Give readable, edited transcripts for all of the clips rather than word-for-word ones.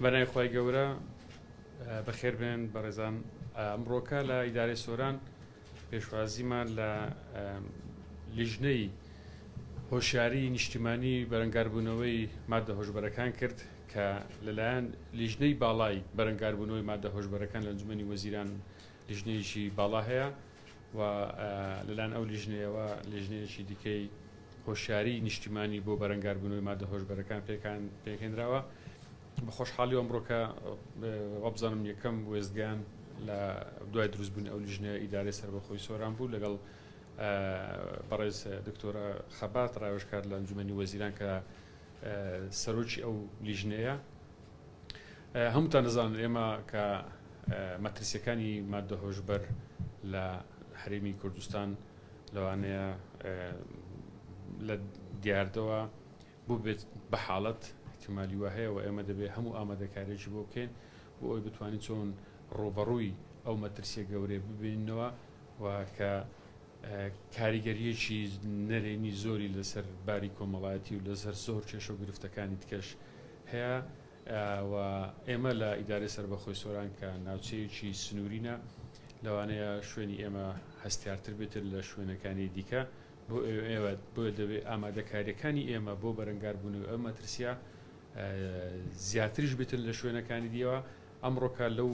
بەناوی خوای گەورە بەخێر بێن بەڕێزان. ئەمڕۆکە لە ئیدارەی سۆران پێشوازیمان لە لیژنەی هۆشیاری نیشتیمانی بەرەنگاربوونەوەی مادە هۆشبەرەکان کرد کە لەلایەن لیژنەی باڵای بەرەنگاربوونەوەی مادە هۆشبەرەکان لە ئەنجومەنی وەزیران لیژنەیەکی باڵا هەیە و لەلایەن ئەو لیژنەیەوە لیژنەیەکی دیکەی هۆشیاری نیشتیمانی بۆ بەرەنگاربوونەوەی مادە هۆشبەرەکان پێکهێنراوە. بە خۆشحاڵی ئەمڕۆکە وابزانم یەکەم وێستگەیان لە دوای دروستبوونی ئەو لیژنەیە ئیدارەی سەربەخۆی سۆران بوو لەگەڵ بەڕێز دکتۆرە خەبات ڕاوێژکار لە ئەنجومەنی وەزیران کە سەرۆکی ئەو لیژنەیە. هەمووتان دەزانن ئێمە کە مەترسیەکانی مادە هۆشبەر لە هەرێمی کوردستان لەوانەیە لە دیاردەوە بووبێت بە حاڵەت احتیمالی وا هەیە و ئێمە دەبێت هەموو ئامادەکاریەکی بۆ بکەین بۆ ئەوەی بتوانین چۆن ڕووبەڕووی ئەو مەترسیە گەورەیە ببینینەوە و کە کاریگەریەکی نەرێنی زۆری لەسەر باری کۆمەڵایەتی و لەسەر زۆر کێشە و گرفتەکانی دیکەش هەیە و ئێمە لە ئیدارەی سەربەخۆی سۆران کە ناوچەیەکی سنوورینە لەوانەیە شوێنی ئێمە هەستیارتر بێتر لە شوێنەکانی دیکە بۆ ئێوە بۆیە دەبێت ئامادەکاریەکانی ئێمە بۆ بەرەنگاربوونەوەی ئەو مەترسیە زیاتریش بێتن لە شوێنەکانی دیەوە. ئەمڕۆکە لەو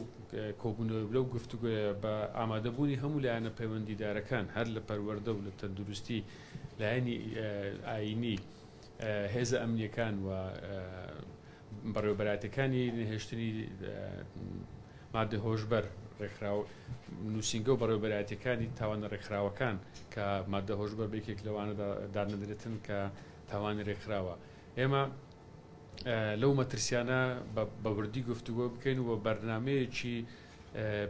کۆبوونەوەی لەو گفتوگۆیە بە ئامادەبوونی هەموو لایەنە پەیوەندیدارەکان هەر لە پەروەردە و لە تەندروستی لایەنی ئایینی هێزە ئەمنیەکان و بەڕێوەبەرایەتیەکانی نەهێشتنی مادەی هۆشبەر ڕێکخراو نووسینگە و بەڕێوەبەرایەتیەکانی تاوانە ڕێکخراوەکان کە مادە هۆشبەر بە یەکێک لەوانەدا دادەنرێتن کە تاوانی ڕێکخراوە ئێمە لەو مەترسیانە بە وردی گفتوگۆ بکەین و بەرنمەیەکی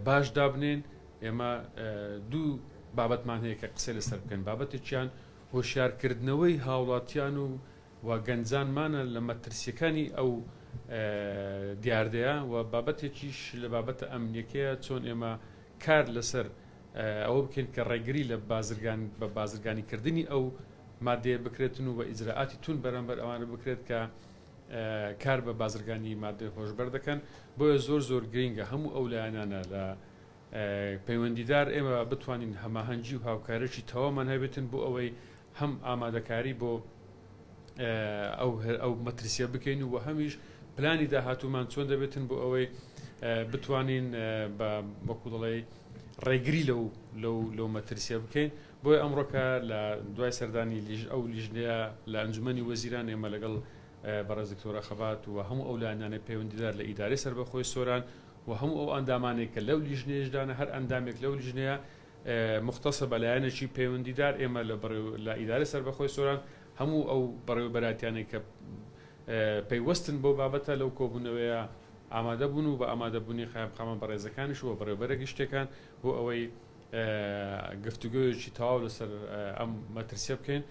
باش دابنێن. ئێمە دوو بابەتمان هەیە کە قسەی لەسەر بکەن، بابەتێکیان هۆشیارکردنەوەی هاوڵاتیان و و گەنجانمانە لە مەترسیەکانی ئەو دیاردەیە و بابەتێکیش لە بابەتە ئەمنیەکەیە چۆن ئێمە کار لەسەر ئەوە بکەین کە ڕێگری لە بازرگان بە بازرگانیکردنی ئەو مادەیە بکرێتن و بە ئیجرائاتی توند بەرامبەر ئەوانە بکرێت کە کار بە بازرگانی مادەی هۆشبەر دەکەن. بۆیە زۆر زۆر گرینگە هەموو ئەو لایەنانە لە پەیوەندیدار ئێمە بتوانین هەماهەنگی و هاوکاریی تەواومان هەبێتن بۆ ئەوەی هەم ئامادەکاری بۆ ئەو ئەو مەترسیە بکەین و هەمیش پلانی داهاتوومان چۆن دەبێتن بۆ ئەوەی بتوانین بە وەکو دەڵێ ڕێگری لەو لەو لەو مەترسیە بکەین. بۆیە ئەمڕۆکە لە دوای سەردانی لیژ ئەو لیژنەیە لە ئەنجومەنی وەزیران ئێمە لەگەڵ بەڕێز دکتۆرە خەبات و هەموو ئەو لایەنانەی پەیوەندیدار لە ئیدارەی سەربەخۆی سۆران و هەموو ئەو ئەندامانەی کە لەو لیژنەیەشدانە هەر ئەندامێک لەو لیژنەیە موختەسە بە لایەنێکی پەیوەندیدار ئێمە لە لە ئیدارەی سەربەخۆی سۆران هەموو ئەو بەڕێوەبەرایەتیانەی کە پەیوەستن بەو بابەتە لەو کۆبوونەوەیە ئامادە بوون و بە ئامادەبوونی قایمقامە بەڕێزەکانیش و بەڕێوەبەرە گشتیەکان بۆ ئەوەی گفتوگۆیەکی تەواو لەسەر ئەم مەترسیە بکەین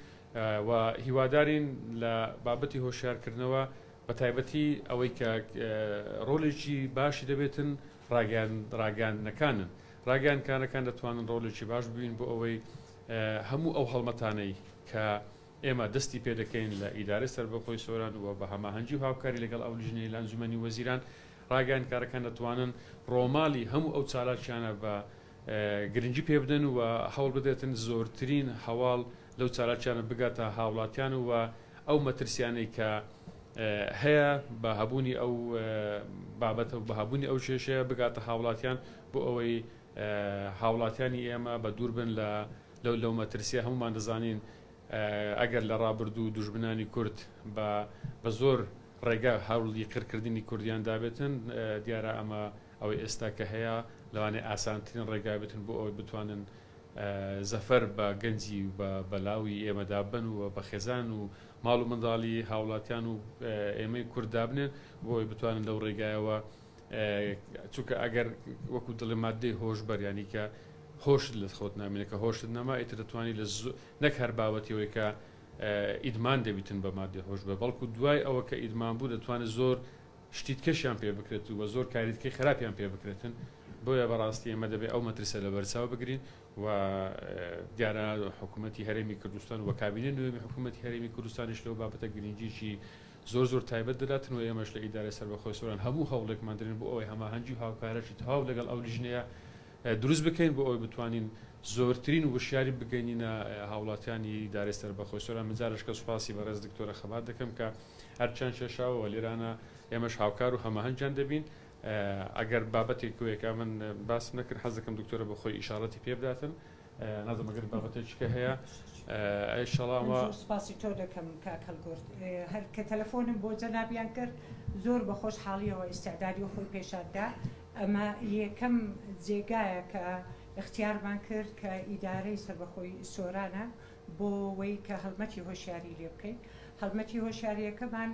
و هیوادارین لە بابەتی هۆشیارکردنەوە بە تایبەتی ئەوەی کە ڕۆلێکی باشی دەبێتن ڕاگەیاندنەکانن. ڕاگەیاندکارەکان دەتوانن ڕۆلێکی باش ببین بۆ ئەوەی هەموو ئەو هەڵمەتانەی کە ئێمە دەستی پێ دەکەین لە ئیدارەی سەربەخۆی سۆران و بە هەماهەنگی و هاوکاری لەگەڵ ئەو لیژنەی لە ئەنجومەنی وەزیران، ڕاگەیاندکارەکان دەتوانن ڕۆماڵی هەموو ئەو چالاکیانە بە گرنگی پێ بدەن و هەوڵ بدرێتن زۆرترین هەواڵ لەو چالاکیانە بگاتە هاوڵاتیان و ئەو مەترسیانەی کە هەیە بە هەبوونی ئەو بابەتە و بە هەبوونی ئەو کێشەیە بگاتە هاوڵاتیان بۆ ئەوەی هاوڵاتیانی ئێمە بە دوور بن لە لەو لەو مەترسیە. هەمومان دەزانین ئەگەر لە ڕابردوو دوژمنانی کورد بە بە زۆر ڕێگا هەوڵی قرکردنی کوردیان دابێتن، دیارە ئەمە ئەوەی ئێستا کە هەیە لەوانەیە ئاسانترین ڕێگا بێتن بۆ ئەوەی بتوانن زەفەر بە گەنجی و بە بەلاوی ئێمە داببەن و بە خێزان و ماڵ و منداڵی هاوڵاتیان و ئێمەی کورد دابنێن بۆ ئەوەی بتوانن لەو ڕێگایەوە، چونکە ئەگەر وەکو دڵێ مادەی هۆشبەر یانی کە هۆشت لە خۆت نامێنێت، کە هۆشت نەما ئیتر دەتوانی لە نەک هەر بابەتی ئەوەی کە ئیدمان دەبیتن بە مادەی هۆشبەر، بەڵکو دوای ئەوە کە ئیدمان بوو دەتوانێت زۆر شتی تکەشیان پێ بکرێت و زۆر کاری تکەی خراپیان پێ بکرێتن. بۆیە بەڕاستی ئێمە دەبێت ئەو مەترسە لەبەرچاو بگرین و دیارە حکوومەتی هەرێمی کوردستان و کابینە نوێمی حکوومەتی هەرێمی کوردستانیش لەو بابەتە گرنگیی زۆر زۆر تایبەت دەداتن و ئێمەش لە ئیدارەی سەربەخۆی سۆران هەموو هەوڵێکمان دەدەین بۆ ئەوەی هەماهەنگی و هاوکارەکی تەواو لەگەڵ ئەو لیژنەیە دروست بکەین بۆ ئەوەی بتوانین زۆرترین وشیاری بگەینینە هاوڵاتیانی ئیدارەی سەربەخۆی سۆران. من جارێکە سوپاسی بەڕێز دکتۆرە خەبات دەکەم کە ئەرکیان کێشاوە و لێرانە ئێمەش هاوکار و هەماهەنگیان دەبین. ئەگەر بابەتێک وەیەکە من باسم نەکرد حەز دەکەم دکتۆرە بە خۆی ئیشاڕەتی پێ بداتن. نازم ئەگەر بابەتێکیکە هەیە ئەیشەڵا من زۆر سوپاسی تۆ دەکەم کاک هەڵگورد هەر کە تەلەفۆنم بۆ جەنابیان کرد زۆر بە خۆشحاڵیەوە ئیستعدادی خۆی پێشان دا ئەمە یەکەم جێگایە کە ئیختیارمان کرد کە ئیدارەی سەربەخۆی سۆرانە بۆ وەی کە هەڵمەتی هۆشیاری لێ بکەین هەڵمەتی هۆشیاریەکەمان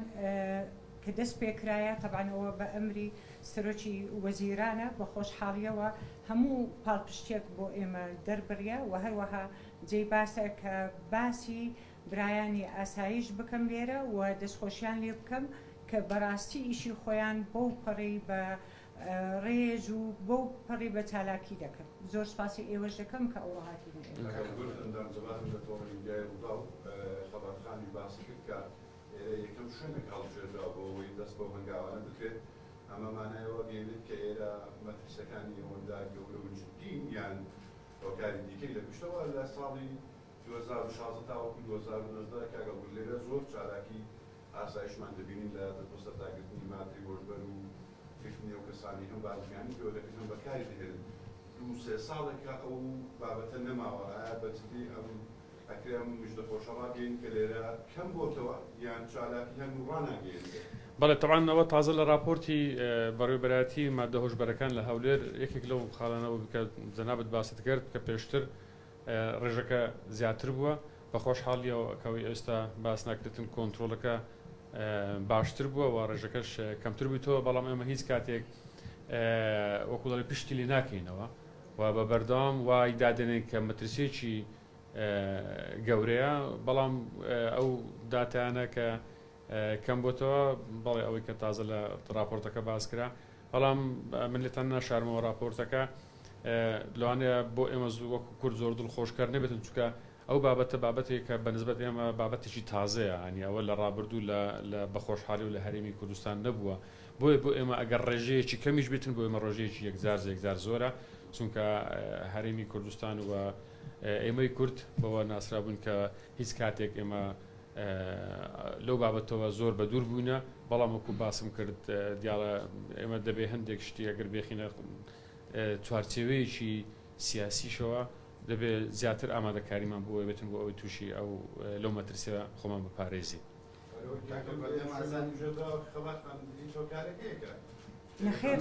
کە دەست پێکرایە تەبعەن ئەوە بە ئەمری سەرۆکی وەزیرانە بە خۆشحاڵیەوە هەموو پاڵپشتیەک بۆ ئێمە دەربڕیە و هەروەها جێی باسە کە باسی برایانی ئاسایش بکەم لێرە و دەستخۆشیان لێ بکەم کە بەڕاستی ئیشی خۆیان بەو پەڕی بە ڕێز و بەو پەڕی بە چالاکی دەکەن. زۆر سپاسی ئێوەش دەکەم کە ئەوڕۆ هاتینە ئێرە. کاک گورد ئەندام جەماعەتم لە تۆڕی میدیای ڕووداو، خەبات خانیش باسی کرد کە ئێرە یەکەم شوێنە کە هەڵبژێردراوە بۆ ئەوەی دەست بەو هەنگاوانە بکرێت، ئەمە مانای ئەوە ئەگەیەنێت کە ئێرە مەترسیەکانی ئەوەندە گەورە و جدین یان هۆکاری دیکەی لە پشتەوە؟ لە ساڵی 2016 تاوەکو 2019 کاک هەڵگورد لێرە زۆر چالاکی ئاسایشمان دەبینین لە دەستبەسەرداگرتنی ماددەی هۆشبەر و گرتنی ئەو کەسانەی هەم بازرگانی پێوە دەکەن هەم بەکاری دەهێنن، دوو سێ ساڵێکە ئەو بابەتە نەماوە، ئایا بە جدی ئەم ئەکرێ ئەم مژدە خۆشە ڕابگەیەنین کە لێرە کەم بۆتەوە یان چالاکی هەن و ڕاناگەیەنرێ؟ بەڵێ تەبعەن ئەوە تازە لە ڕاپۆرتی بەڕێوەبەرایەتی ماددە هۆشبەرەکان لە هەولێر یەکێک لەو خاڵانە بوو کە جەنابت باست کرد کە پێشتر ڕێژەکە زیاتر بووە، بە خۆشحاڵیەوە کە ئەوەی ئێستا باس ناکرێتن کۆنترۆڵەکە باشتر بووە و ڕێژەکەش کەمتر بوویتەوە، بەڵام ئێمە هیچ کاتێک وەکو دەڵێ پشتی لێ ناکەینەوە و بە بەردەوام وای دادەنێن کە مەترسیەکی گەورەیە، بەڵام ئەو داتایانە کە کەم بۆتەوە بەڵێ ئەوەی کە تازە لە راپۆرتەکە باس کرا، بەڵام من لێتان ناشارمەوە راپۆرتەکە لەوانەیە بۆ ئێمە وەکو کورد زۆر دڵخۆشکەر نەبێتن، چونکە ئەو بابەتە بابەتێکە بە نسبەت ئێمە بابەتێکی تازەیە، ینی ئەوە لە ڕابردوو لە بە خۆشحاڵی و لە هەرێمی کوردستان نەبووە، بۆیە بۆ ئێمە ئەگەر ڕێژەیەکی کەمیش بێتن بۆ ئێمە ڕێژەیەکی یەکجار یەکجار زۆرە، چونکە هەرێمی کوردستان و ئێمەی کورد بەوە ناسرابووین کە هیچ کاتێک ئێمە لەو بابەتەوە زۆر بە دوور بووینە، بەڵام وەکو باسم کرد دیارە ئێمە دەبێ هەندێک شتی ئەگەر بێخینە چوارچێوەیەکی سیاسیشەوە دەبێ زیاتر ئامادەکاریمان بۆ بێتن بۆ ئەوەی تووشی ئەو لەو مەترسیە خۆمان بپارێزین. نەخێر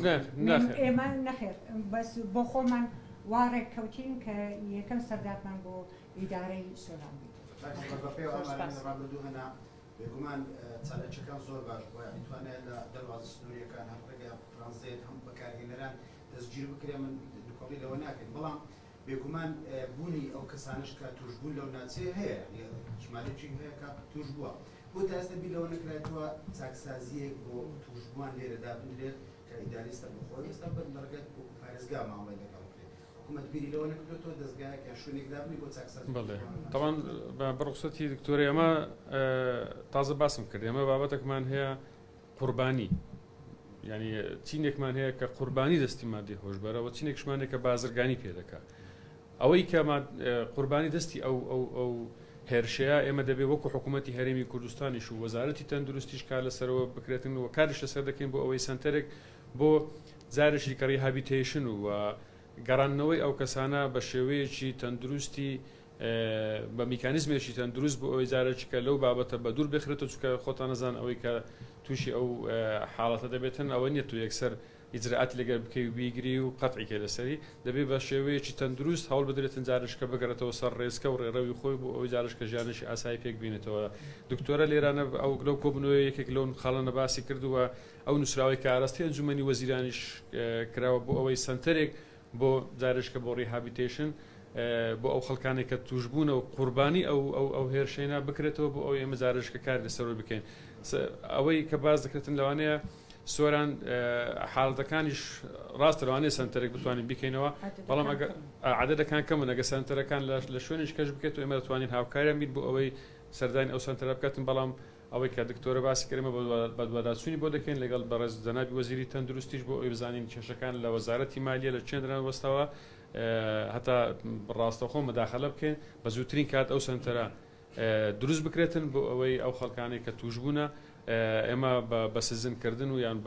ئێمە نەخێر بەس بۆ خۆمان وا ڕێککەوتین کە یەکەم سەردانمان بۆ ئیدارەی سۆران بیت. بەپێی ئامارانی ڕابردوو هەنا بێگومان چالاکیەکان زۆر باش بووە یانی توانایان لە دەروازە سنووریەکان هەم ڕێگە ترانزێت هەم بەکارهێنەران دەستگیر بکرێن من نکۆڵی لەوە ناکەین بەڵام بێگومان بوونی ئەو کەسانەش کە تووشبوون لەو ناچەیە هەیە یانی ژمارەیەکی هەیە کە تووش بووە بۆ تا ئێستا بیر لەوە نەکرایەتەوە چاکسازییەک بۆ تووشبووان لێرە دابنرێت کە ئیدارەی سەربەخۆ ئێستا بە لە ڕێگای وەکو پارێزگا مامەڵەی لەگەڵ بکرێت حکوومەت بیری لەوە نەکردۆتەوە دەزگایەک یان شوێنێک دابنێ بۆ چاکسازی بەڵێ تووشبووان لە تەبعەن ناوچەکە؟ بە ڕوخسەتی دکتۆر ئێمە تازە باسم کرد ئێمە بابەتێکمان هەیە قوربانی یعنی چینێکمان هەیە کە قوربانی دەستی مادەی هۆشبەرە و چینێکشمان هەیە کە بازرگانی پێ دەکات ئەوەی کە قوربانی دەستی ئەو ئەو ئەو هێرشەیە ئێمە دەبێت وەکو حکوومەتی هەرێمی کوردستانیش و وەزارەتی تەندروستیش کار لەسەرەوە بکرێتن و کاریش لەسەر دەکەین بۆ ئەوەی سەنتەرێک بۆ جارێکی کە rehabilitation و گەڕاندنەوەی ئەو کەسانە بە شێوەیەکی تەندروستی بە میکانیزمێکی تەندروست بۆ ئەوەی جارێکی کە لەو بابەتە بە دوور بخرێتەوە چونکە خۆتان نەزان ئەوەی کە تووشی ئەو حاڵەتە دەبێتن ئەوە نییە تۆ یەکسەر ئیجرائاتی لەگەر بکەی و بیگری و قەتعی کەی لەسەری دەبێ بە شێوەیەکی تەندروست هەوڵ بدرێتن جارێکە بگەڕێتەوە سەر ڕێچکە و ڕێڕەوی خۆی بۆ ئەوەی جارێکە ژیانێکی ئاسایی پێک بینێتەوە دکتۆرە لێرانە ئەو لەو کۆبوونەوەیە یەکێک لەو خاڵانە باسی کردووە ئەو نووسراوەی کە ئاراستەی ئەنجومەنی وەزیرانیش کراوە بۆ ئەوەی سەنتەرێک بۆ جارێکە بۆ rehabilitation بۆ ئەو خەڵکانێک کە توشبوونە و قوربانی ئەو ئەو ئەو هێرشەینا بکرێتەوە بۆ ئەوەی ئێمە جارێکە کار لەسەرەوە بکەین ئەوەی کە باس دەکرێتن لەوانەیە سۆران حاڵەتەکانیش ڕاستە لەوانەیە سەنتەرێک بتوانین بیکەینەوە بەڵام ئەگەر عەدەدەکان کەمن ئەگەر سەنتەرەکان لە شوێنیش کەش بکرێت و ئێمە دەتوانین هاوکاریان بین بۆ ئەوەی سەردانی ئەو سەنتەرە بکاتن بەڵام. ئەوەی کە دکتۆرە باسی کرد ئێمە بەدواداچوونی بۆ دەکەین لەگەڵ بەڕێز جەنابی وەزیری تەندروستیش بۆ ئەوەی بزانین کێشەکان لە وەزارەتی مالیە لە چێندران وەستاوە هەتا ڕاستەوخۆ مداخلە بکەین بە زووترین کات ئەو سەنتەرە دروست بکرێتن بۆ ئەوەی ئەو خەڵکانەی کە تووشبوونە ئێمە بە سزن کردن و یان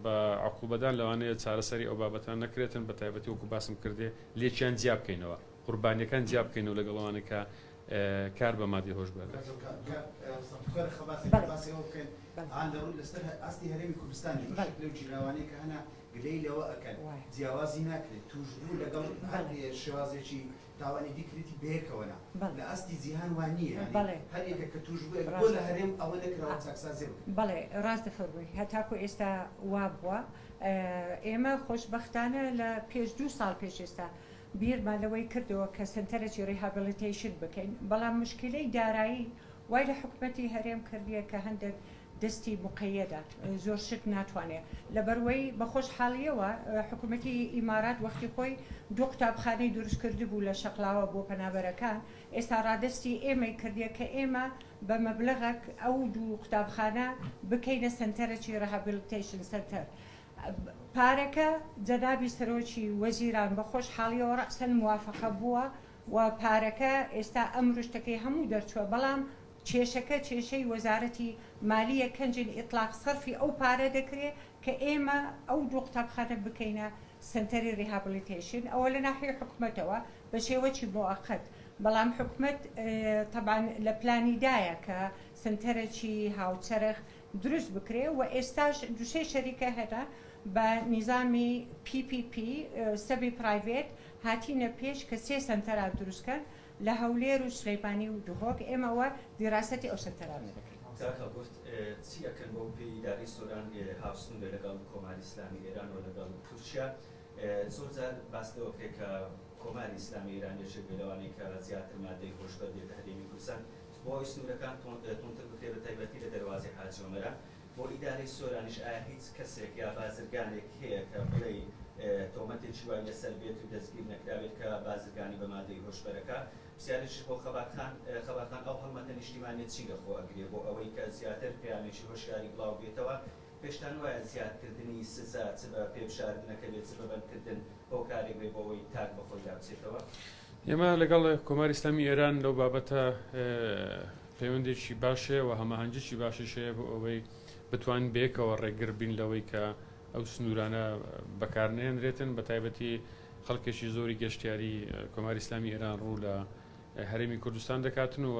بە عقوبەدان لەوانەیە چارەسەری ئەو بابەتان نەکرێتن بە تایبەتی وەکو باسم کردێ لێکیان جیا بکەینەوە قوربانیەکان جیا بکەینەوە لەگەڵ ئەوانەی کە کار بە مادەی هۆشبەر دەکەن. لەسەر ئاستی هەرێمی کوردستانیش بەشێک لەو گیراوانەی کە هەنە گلەیی لەوە ئەکەن جیاوازی ناکرێت توشبوو لەگەڵ هەر شێوازێکی تاوانی دی کریتی بەیەکەوە نا لە ئاستی جیهان وا نییە یانی هەر یەکە کە توشبووێک بۆ لە هەرێم ئەوە نەکراوە چاکسازی بکرێت. بەڵێ ڕاست دەفەرمووی هەتاکو ئێستا وا بووە ئێمە خۆشبەختانە لە پێش دوو ساڵ پێش ئێستا بیرمان لەوەی کردەوە کە سەنتەرێکی rehabilitation بکەین، بەڵام موشکیلەی دارایی وای لە حکومەتی هەرێم کردیە کە هەندێک دەستی موقەیەدە زۆر شت ناتوانێ، لەبەروەی بە خۆشحاڵیەوە حکومەتی ئیمارات وەختی خۆی دوو قوتابخانەی دروست کردبوو لە شەقلاوە بۆ پەنابەرەکان، ئێستا ڕادەستی ئێمەی کردیە کە ئێمە بە مەبلەغەک ئەو دوو قوتابخانە بکەینە سەنتەرێکی rehabilitation center. پارەکە جەنابی سەرۆکی وەزیران بە خۆشحاڵیەوە ڕەئسەن موافەقە بووە و پارەکە ئێستا ئەمرو شتەکەی هەموو دەرچووە بەڵام کێشەکە کێشەی وەزارەتی مالیە کەنجین ئیتڵاق سەرفی ئەو پارە دەکرێ کە ئێمە ئەو دوو قوتابخانە بکەینە سەنتەری rehabilitation ئەوە لە ناحیەی حکومەتەوە بە شێوەکی موەقەت بەڵام حکومەت تەبعەن لە پلانی دایە کە سەنتەرەکی هاوچەرخ دروست بکرێ و ئێستاش دوو سێ شەریکە هەنە بە نیزامی PPP semi private هاتینە پێش کە سێ سەنتەران دروست کەن لە هەولێر و سلیمانی و دهۆک ئێمە وە دیراسەتی ئەو سەنتەرانە دەکەین. کاک هەڵگورد چی ئەکەن بەو پێی ئیدارەی سۆران هاوسنوورە لەگەڵ کۆماری ئیسلامی ئێران و لەگەڵ تورکیا زۆر جار باس لەوە کرێ کە کۆماری ئیسلامی ئێران یەکێک بێ لەوانەی کە زیاتر مادەی هۆشبەر دێتە هەرێمی کوردستان بۆ ئەوەی سنوورەکان توندتر بکرێت بە تایبەتی لە دەروازەی حاجی ئۆمەران، بۆ ئیدارەی سۆرانیش ئایا هیچ کەسێک یا بازرگانێک هەیە کە بڵێی تۆمەتێکی وای لەسەر بێت و دەستگیر نەکرابێت کە بازرگانی بە مادەی هۆشبەرەکە؟ پرسیارێکیش بۆ خەبات خان، خەبات خان ئەو هەڵمەتە نیشتیمانیە چی لەخۆ ئەگرێ بۆ ئەوەی کە زیاتر پەیامێکی هۆشیاری بڵاو بێتەوە؟ پێشتان وایە زیادکردنی سزا چ بە پێبژاردنەکە بێت چ بە بەندکردن هۆکارێک بێت بۆ ئەوەی تاک بە خۆیدا بچێتەوە؟ ئێمە لەگەڵ کۆماری ئیسلامی ئێران لەو بابەتە پەیوەندێکی باش هەیە و هەماهەنگیی باشیش هەیە بۆ ئەوەی بتوانین بەیەکەوە ڕێگر بین لەوەی کە ئەو سنوورانە بەکار نەهێنرێتن بە تایبەتی خەڵکێکی زۆری گەشتیاری کۆماری ئیسلامی ئێران ڕوو لە هەرێمی کوردستان دەکاتن و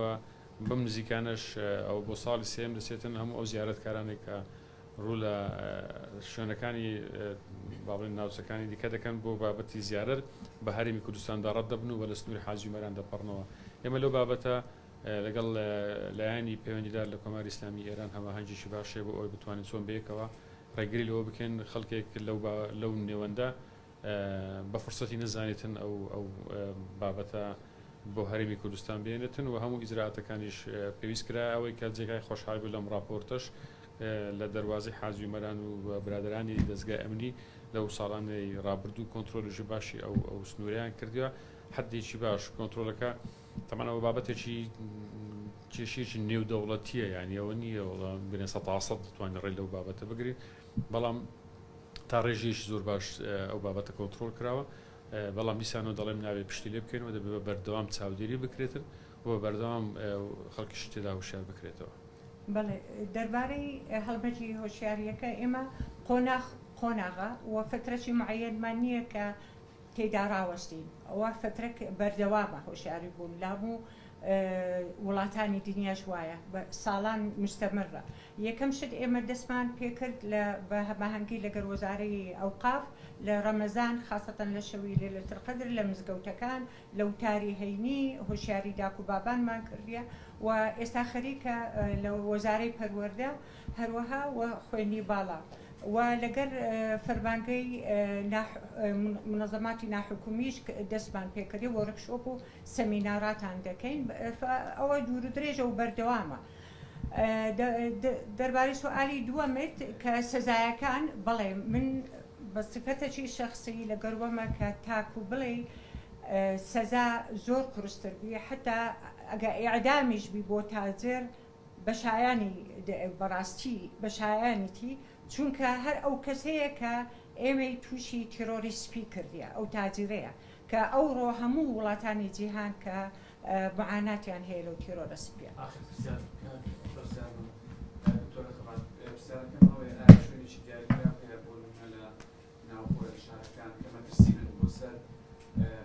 بەم نزیکانەش ئەو بۆ ساڵی سێم دەچێتن هەموو ئەو زیارەتکارانێک کە ڕوو لە شوێنەکانی با بڵێین ناوچەکانی دیکە دەکەن بۆ بابەتی زیارەت بە هەرێمی کوردستاندا ڕەت دەبن و لە سنووری حاجی مەران دەپەڕنەوە. ئێمە لەو بابەتە لەگەڵ لایەنی پەیوەندیدار لە کۆماری ئیسلامیی ئێران هەماهەنگیی باش هەیە بۆ ئەوەی بتوانین چۆن بەیەکەوە ڕێگری لەوە بکەین خەڵکێک لەو نێوەندە بە فرسەتی نەزانێتن ئەو ئەو بابەتە بۆ هەرێمی کوردستان بێنێتن و هەموو ئیجرائاتەکانیش پێویست کرا ئەوەی کە جێگای خۆشحاڵی بوو لەم ڕاپۆرتەش لە دەروازەی حاجی مەران و برادەرانی دەزگای ئەمنی لەو ساڵانەی ڕابردوو کۆنترۆلێکی باشی ئەو ئەو سنووریان کردووە حدێکی باش کۆنترۆلەکە تەمان ئەوە بابەتێکی کێشەیەکی نێودەوڵەتیە یانی ئەوە نییە وەڵا بنێ سەتاسەد دەتوانین ڕێ لەو بابەتە بگرین بەڵام تا ڕێژەیەکی زۆر باش ئەو بابەتە کۆنترۆل کراوە بەڵام دیسانەوە دەڵێم نابێ پشتی لێ بکەین و دەبێ بە بەردەوام چاودێری بکرێتن و بە بەردەوام خەڵکیش تێدا هۆشیار بکرێتەوە. بەڵێ دەربارەی هەڵمەتی هۆشیارییەکە ئێمە قۆناغ قۆناغە و فەترەکی معەیەنمان نییە کە تێیدا ڕاوەستین ئەوە فەترەک بەردەوامە هۆشیاری بوون لە هەموو وڵاتانی دنیاش وایە بە ساڵان مستەمرە یەکەم شت ئێمە دەستمان پێکرد لە بە هەماهەنگی لەگەر وەزارەی ئەوقاف لە ڕەمەزان خاسەتەن لە شەوی لەیلەت القدر لە مزگەوتەکان لە وتاری هەینی هۆشیاری داک و بابانمان کردیە و ئێستا خەریکە لە وەزارەی پەروەردە هەروەها و خوێندنی باڵا و لەگەر فەرمانگەی منەزەماتی ناحکومیش دەستمان پێکردی workshop و سەمیناراتان دەکەین ئەوە دوور و درێژە و بەردەوامە. دەربارەی سوئالی دووەمت کە سزایەکان بەڵێ من بە سفەتەکی شەخسی لەگەر وەمە کە تاکو بڵێی سزا زۆر قورستر بی حتا ئەگە ئیعدامیش بی بۆ تاجر. بە شایانی بەڕاستی بە شایانیتی چونکە هەر ئەو کەسەیە کە ئێمەی تووشی تیرۆری سپی کردیە ئەو تاجرەیە کە ئەوڕۆ هەموو وڵاتانی جیهان کە معاناتیان هەیە لەو تیرۆرە سپیە. ئاخر پرسیار کاک پرسیار من دکتۆرە خەبات پرسیارەکەم ئەوەیە ئایا شوێنێکی دیاریکراو هەیە بۆ نمونە لە ناوخۆ لە شارەکان کە مەترسی بن بۆ سەر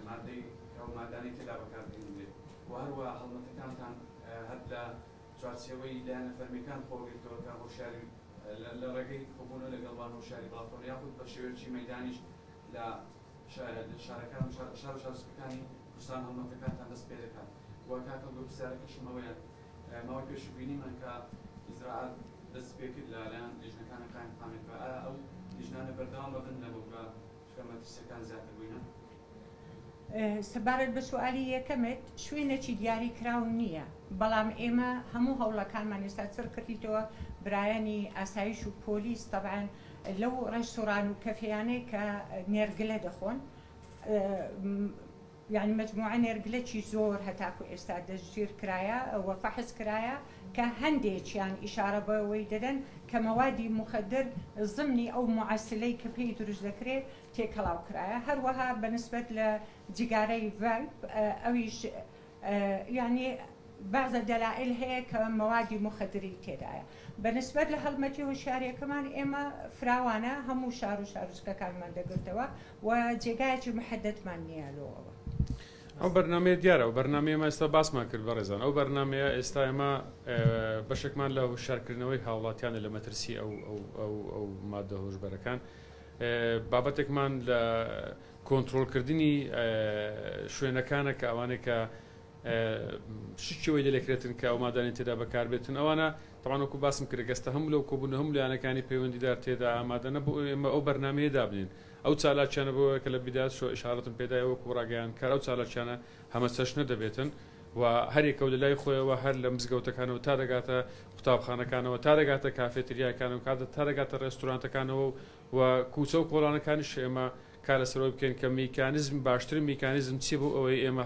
مادەی ئەو مادانەی تێدا بەکاردەهێنرێت و هەروە هەڵمەتەکانتان هەر لە چوارچێوەی لایەنە فەرمیەکان خۆگرتەوە کە هۆشیاری لە ڕێگەی کۆبوونەوە لەگەڵ وان هۆشیاری بڵاوکەنەوە یاخود بە شێوەیەکی مەیدانیش لە شارەکان و شار و شارۆچکەکانی کوردستان هەڵمەتەکانتان دەست پێ دەکات و کاک هەڵگورد پرسیارەکەشم ئەوەیە ماوەی پێشوو بینیمان کە ئیجرائات دەست پێ کرد لە لایەن لیژنەکانی قایمقامیەتەوە ئایا ئەو لیژنانە بەردەوام ئەبن لەمەولا چونکە مەترسیەکان زیاتر بووینە؟ سەبارەت بە سوالی یەکەمت شوێنێکی دیاری کراو نییە بەڵام ئێمە هەموو هەوڵەکانمان ئێستا چڕ کردیتەوە برایانی ئاسایش و پۆلیس تەبعەن لەو ڕێستۆران و کەفێیانەی کە نێرگلە دەخۆن یانی مەجموعە نێرگلەکی زۆر هەتاکو ئێستا دەستگیر کرایە و فەحس کرایە کە هەندێکیان ئیشارە بەوەی دەدەن کە مەوادی موخەدر زمنی ئەو موعەسلەی کە پێی دروست دەکرێ تێکەڵاو کرایە هەروەها بە نسبەت لە جگارەی ڤایپ ئەویش یانی بەعزە دەلائیل هەیە کە مەوادی موخەدری تێدایە بە نسبەت لە هەڵمەتی هۆشیاریەکەمان ئێمە فراوانە هەموو شار و شارۆچکەکانمان دەگرتەوە و جێگایەکی محەدەدمان نییە لۆ ئەوە. ئەو بەرنامەیە دیارە ئەو بەرنامەیە ئێمە ئێستا باسمان کرد بەڕێزان ئەو بەرنامەیە ئێستا ئێمە بەشێکمان لە هۆشیارکردنەوەی هاوڵاتیانە لە مەترسی ئەو ئەو ئەو ئەو مادە هۆشبەرەکان بابەتێکمان لە کۆنترۆڵکردنی شوێنەکانە کە ئەوانەی کە شکی وەی لێکرێتن کە ئەو مادانەی تێدا بەکاربێتن ئەوانە تەبعەن وەکو باسم کرد گەستە هەموو لەو کۆبوونە هەموو لایەنەکانی پەیوەندیدار تێدا ئامادەنە بۆ ئەوەی ئێمە ئەو بەرنامەیە دابنێین ئەو چالاکیانە بۆ کە لە بیدایەت شۆ ئیشارەتم پێدای وەکو ڕاگەیاندکار ئەو چالاکیانە هەمەچەشنە دەبێتن و هەریەکەو لە لای خۆیەوە هەر لە مزگەوتەکانەوە تا دەگاتە قوتابخانەکانەوە تا دەگاتە کافێتریاکانەوە تا دەگاتە ڕێستورانتەکانەوە و کوچە و کۆڵانەکانیش ئێمە کار لەسەر ئەوە بکەین کە میکانیزم باشترین میکانیزم چیە بۆ ئەوەی ئێمە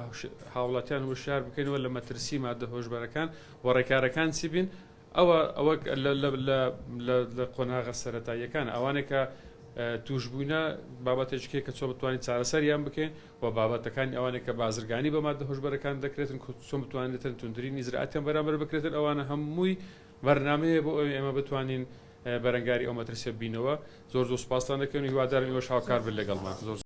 هاوڵاتیان هۆشیار بکەینەوە لە مەترسی مادە هۆشبەرەکان و ڕێکارەکان چی بین ئەوە ئەوە لە قۆناغە سەرەتاییەکان ئەوانێک کە توشبووینە بابەتێکێ کە چۆن بتوانین چارەسەریان بکەین و بابەتەکانی ئەوانێک کە بازرگانی بە مادە هۆشبەرەکان دەکرێتن چۆن بتوانێتن توندترین ئیجرائاتیان بەرامبەر بکرێتن ئەوانە هەمووی بەرنامەیە بۆ ئەوەی ئێمە بتوانین بەرەنگاری ئەو مەترسیە بینەوە. زۆر زۆر سوپاستان دەکەین و هیوادارم ئێوەش هاوکار بن لەگەڵمان. زۆر.